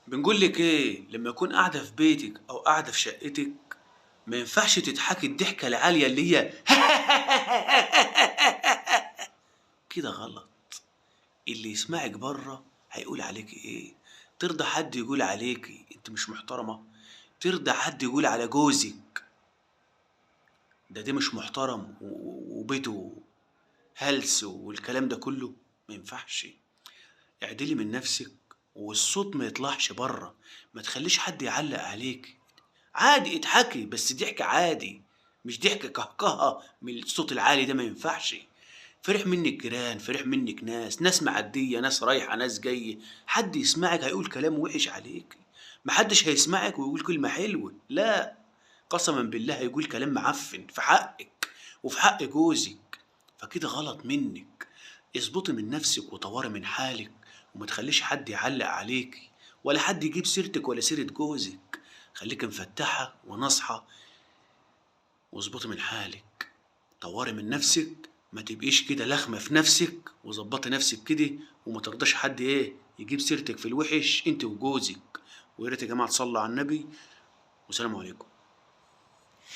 بنقول لك ايه، لما يكون قاعدة في بيتك او قاعدة في شقتك ما ينفعش تضحكي الضحكة العالية اللي هي كده، غلط. اللي يسمعك بره هيقول عليك ايه؟ ترضى حد يقول عليكي انت مش محترمه؟ ترضى حد يقول على جوزك ده مش محترم وبيته هلس والكلام ده كله؟ ما ينفعش. اعدلي من نفسك والصوت ما يطلعش بره، ما تخليش حد يعلق عليك. عادي اضحكي، بس ضحك عادي، مش ضحك كهكهه من الصوت العالي ده، ما ينفعش. فرح منك جيران، فرح منك ناس، ناس معدية، ناس رايحة، ناس جاية، حد يسمعك هيقول كلام وحش عليك. محدش هيسمعك ويقول كلمة حلوة، لا قسما بالله هيقول كلام معفن في حقك وفي حق جوزك، فكده غلط منك. اظبطي من نفسك وطوري من حالك، وما تخليش حد يعلق عليك ولا حد يجيب سيرتك ولا سيرة جوزك. خليك مفتحة وناصحة واظبطي من حالك، طوري من نفسك، ما تبقيش كده لخمة في نفسك، وظبطي نفسك كده، وما ترضاش حد ايه يجيب سيرتك في الوحش انت وجوزك. ويا ريت يا جماعة تصلوا على النبي، والسلام عليكم.